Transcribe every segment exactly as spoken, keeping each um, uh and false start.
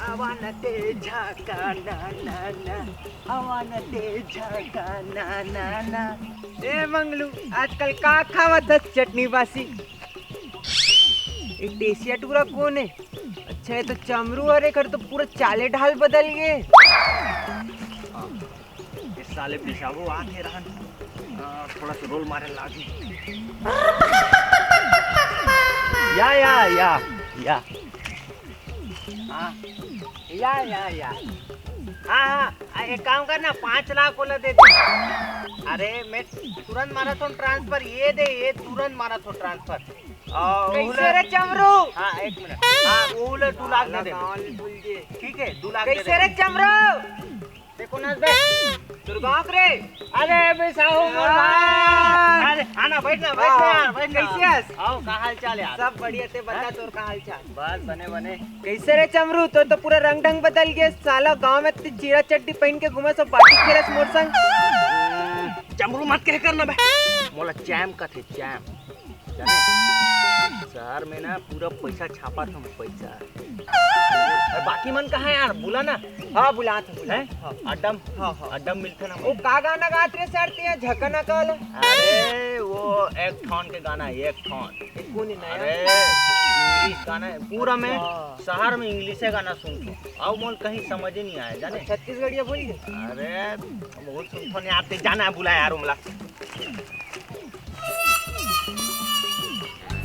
आवा न ते झाका ना ना ना, आवा न ते झाका ना ना ना। ए मंगलू, आजकल का खावत हस चटनी बासी? ए टेसिया टूरा कोन हे? अच्छा, ये तो चमरू हरे, एकर तो पूरा चाले ढाल बदल गे। ये साले पेशाबो आके रहन। आ, थोड़ा सा रोल मारे लागी। या, या, या, या। हाँ। या, या, या। हाँ, हाँ, आ, एक काम कर ना, पाँच लाख ओला दे दे। अरे, मैं तुरंत मारा थो ट्रांसफर, ये दे, ये तुरंत मारा थो ट्रांसफर। आ, कैसे ओला रे चमरू? हाँ, एक मिनट। हाँ, ओला दू लाख दे दे। ठीक है, दू लाख दे दे। कैसे रे चमरू? ते कोन हस बे? तोर गाँव के रे? अरे बे साहू मोर भाई। अरे आना, बैठ ना, बैठ ना यार, बैठ ना। कैसे हस? आओ, का हाल चाल यार? सब बढ़िया, ते बता, तोर का हाल चाल? बस बने बने। कैसे रे चमरू, तोर तो पूरा रंग ढंग बदल गे साला। गाँव में ते चीरा चड्डी पहन के घूमे, सब बाटी खेलस मोर संग। चमरू मत कहे कर ना बे, मोला चैम कथे, चैम। जाने? शहर में ना पूरा पैसा छापा था, पैसा। अउ बाकी मन कहाँ हे यार, बुला ना। हाँ, बुलात हँव, बुलात हँव। हैं? हाँ। अड्डा म, हाँ, हाँ। अड्डा म मिलथे ना। वो का गाना गात रहे सर, ते झकना काल? अरे, वो एक ठन के गाना, एक ठन। एक कोन हे नया? अरे, इंग्लिश गाना हे, पूरा मैं अच्छा। शहर में इंग्लिशे गाना सुनथँव। अउ मोला कहीं समझ ही नहीं आय, जाने? छत्तीसगढ़िया बोल दे। अरे, बहुत सुनथँव यार, ते जाना हे, बुला यार, उमला।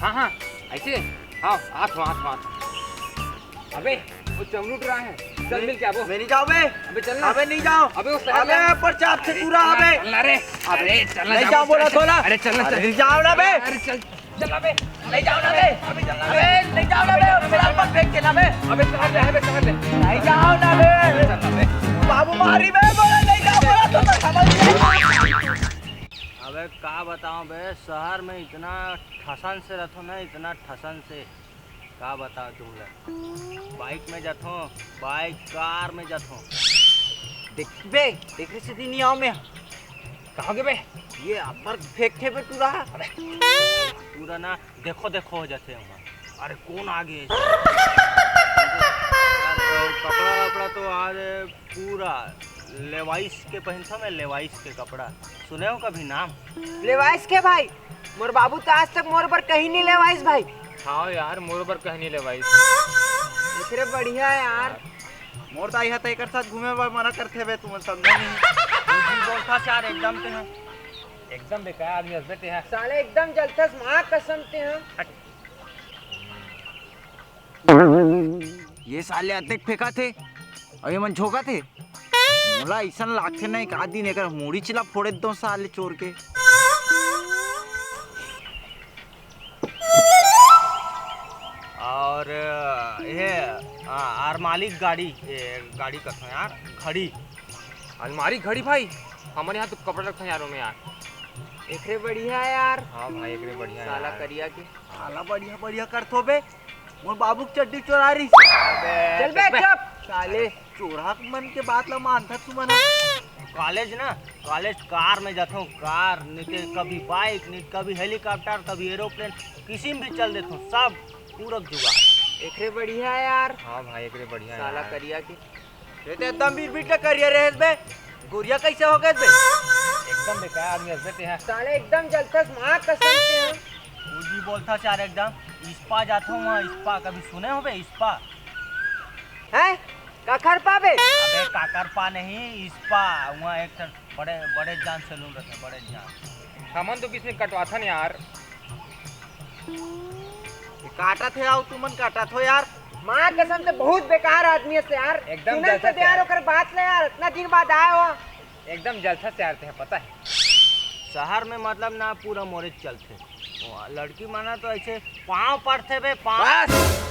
हाँ, हाँ, ऐसे? हाँ, आत हँव, आत हँव, आत हँव। अबे, वो चमरू टूरा हे, चल मिल के आबो। मैं नहीं जाऊँ बे। अबे चल ना। अबे नहीं जाऊँ। अबे वो शहर अबे में पर चाप से अरे, टूरा अबे। चल ना रे। अबे अरे, चल ना, नहीं जाऊँ बोला तो ना। अरे, चल ना, अरे चल। नहीं जाऊँ ना बे। अरे, चल, चल ना बे। नहीं जाऊँ ना बे। अबे चल ना बे। अबे नहीं जाऊँ ना बे। मेरा पर फेंक के ना बे। अबे शहर ले, अबे शहर ले। नहीं जाऊँ ना बे। अबे चल ना बे। बाबू मारी बे, बोला नहीं जाऊँ बोला तो, तो समझ गया। अबे का बताऊं बे, शहर में इतना ठसन से रथों ना, इतना ठसन से, का बताओ तुमला। बाइक में जाथों, बाइक, कार में जाथों। देख बे, एकरे सेती नहीं आऊं मैं। कहाँ गे बे? ये अब्बड़ फेंकथे बे टूरा। अबे, टूरा ना देखो देखो हो जाथे वहाँ। अरे कोन आ गे? कपड़ा वपड़ा तो आज पूरा लेवाइस के पहिनथों मैं, लेवाइस के कपड़ा। सुने हो कभी नाम? लेवाइस के भाई, मोर बाबू तो आज तक मोर बर कहीं नहीं लेवाइस भाई। हाँ यार, मोर बर कहीं नहीं लेवाइस। एकरे बढ़िया हे यार। मोर दाई ह त एकर साथ घूमे बर मना करथे बे, तुमन समझे नहीं। तू भी बोलथस यार, एकदम ते ह। एकदम बेकार आदमी हस बे ते ह। साले एकदम जलथस, माँ कसम ते ह। हट। ये साले अतेक फेंकथे, अउ ये मन झोंकथे। मोला अइसन लागथे ना, एक आध दिन एकर मुड़ी चिला फोड़े दो साले चोर के। और ये, हाँ, आरमाली गाड़ी, ये गाड़ी कथों यार, घड़ी। अलमारी घड़ी भाई, हमन यहाँ तो कपड़ा रखथन यार, ओमे यार। एकरे बढ़िया हे यार। हाँ भाई, एकरे बढ़िया हे साला यार। करिया के। साला बढ़िया बढ़िया करथो बे। मोर बाबू के चड्डी चोरा रही। अबे, चल बे, चुप बे। चुप, साले। चोरहा मन के बात ला मानथा तुमन। कॉलेज ना, कॉलेज कार में जाथों, कार, नहीं ते कभी बाइक, नहीं ते कभी हेलीकॉप्टर, कभी एरोप्लेन, किसी में भी चल देथों, सब पूरा जुगाड़। एकरे बढ़िया हे यार। हाँ भाई, एकरे बढ़िया हे साला यार। करिया के। ये तो एकदम बीट बीट के करिया रहे बे। गोरिया कैसे हो गए बे? एकदम बेकार आदमी हस बे ते ह। साले एकदम जलथस, माँ कसम ते ह। तू जी बोलथस यार एकदम। इस्पा जाथों वहाँ, इस्पा कभी सुने हो बे, इस्पा? हैं? काकर पा बे? अबे काकर पा नहीं, इस्पा। वहाँ एक ठन बड़े, बड़े जान सैलून रथे, बड़े जान। हमन तो बीच में कटवाथन यार। काटत हे, आओ तुमन काटत हो यार। माँ कसम से बहुत बेकार आदमी हे यार। एकदम सुनन जलसा तो दे यार यार। ओकर बात ले यार, इतना दिन बाद आए हो। एकदम जलसा से यार ते ह, पता हे। शहर में मतलब ना पूरा मोरे चलथे। वो लड़की मन तो ऐसे पाँव पड़थे बे, पाँव। बस।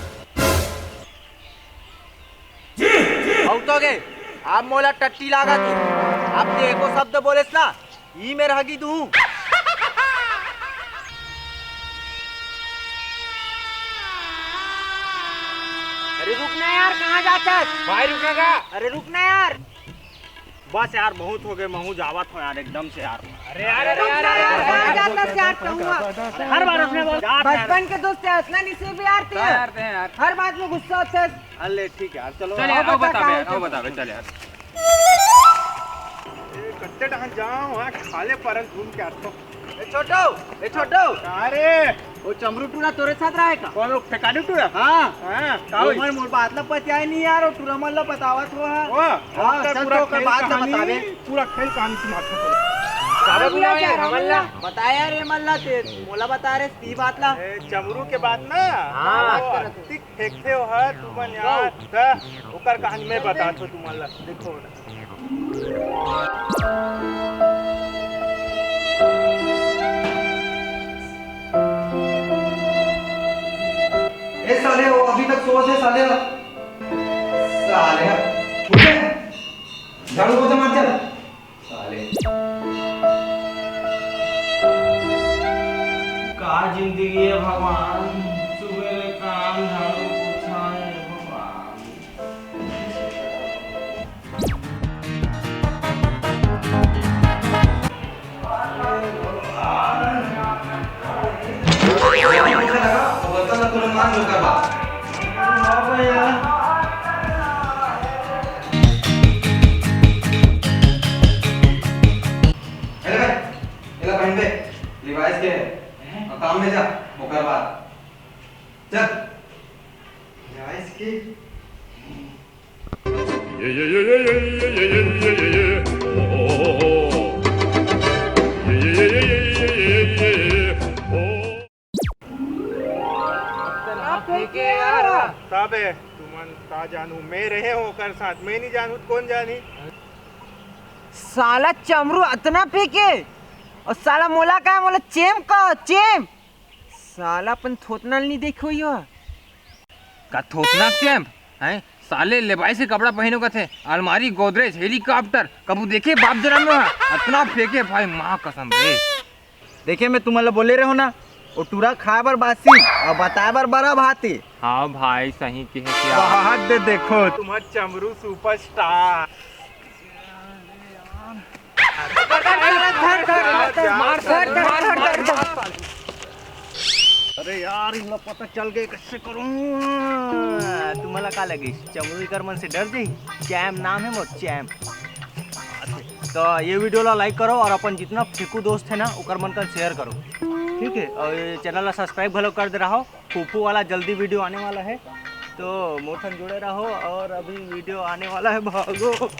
बहुत हो गए, अब मोला टट्टी लागत हे। अब ते एको शब्द बोलेस ना, ई मेर हगी दूँ। अरे रुक ना यार, कहाँ जाथस? भाई रुक ना का? अरे रुक ना यार। बस यार, बहुत हो गए, महूँ जावत हँव यार, एकदम से यार। अरे यार, अरे यार, यार, कहाँ जाता चाट कहूँगा? हर बार उसने बोला, बचपन के दोस्त है, इतना नहीं से भी यार तेरे। यार, हर बात में गुस्सा होता है। अरे ठीक है यार, चलो। चल यार, आओ बतावे यार, आओ बतावे, चल यार। ए, कत्ते डहान जाओ, वहाँ खा ले परन घूम के आतो। ए छोटो, ए छोटो। अरे। वो चमरू टूरा तोरे साथ रहे का? कौन वो फेकाडू टूरा? हाँ। हाँ, का वो होई? मन मोर बात ला पतियाए नहीं यार, वो टूरा मन ला बतावत हो हाँ। वाह, हाँ, ओकर चल पूरा तो ओकर खेल बात ला कहानी, बतावे। पूरा खेल कहानी सुनात हो। काबर बुलावे यार, हमन ला? बता यार, ये मन ला ते, मोला बता रे, ती बात ला। ए, चमरू के बात ना? हाँ। वो अतिक फेंकथे हो हा, तू मन यार, त ओकर कहानी मैं बतात हो तुमन ला। देखो ना। ए साले, वो अभी तक सोवत हे साले। साले, उठ ले। झाड़ू पोछा मार चल। साले। का जिंदगी है भगवान, सुबह ले काम, झाड़ू पोछा है भगवान। अरे भाई, एला पहन बे, Levi's के हे। अउ काम में जा, ओकर बाद। चल। Levi's के। तबे तुमन का जानू, मैं रहे हों ओकर साथ, मैं नहीं जानू त कौन जानी। साला चमरू अतना फेंके, अउ साला मोला का, मोला चेम का, चेम। साला अपन थोतना ल नहीं देखो यो। का थोतना चेम? हैं? साले Levi's के कपड़ा पहनो कथे, अलमारी, गोदरेज, helicopter, कभू देखे बाप जनम में हा? अतना फेंके भाई, माँ कसम रे। देखे, मैं तुमन ला बोले रहे हों ना, वो टूरा खाए बर बासी, अउ बताए बर बरा भाती। हाँ भाई, सही कहे क्या। बात दे देखो, तुम्हार चमरू superstar। अरे यार, इनला पता चल गए, कैसे करूं? तुमला का लगे, चमरू कर मन से डर जाई? चैम नाम है मोर, चैम। तो ये video ला like करो अउ अपन जितना फेंकू दोस्त है ना, ओकर मन कर share करो, ठीक है? अउ ये channel ला subscribe घलो कर दे रहो। फूफू वाला जल्दी video आने वाला है, तो मोर संग जुड़े रहो। अउ अभी video आने वाला है, भागो।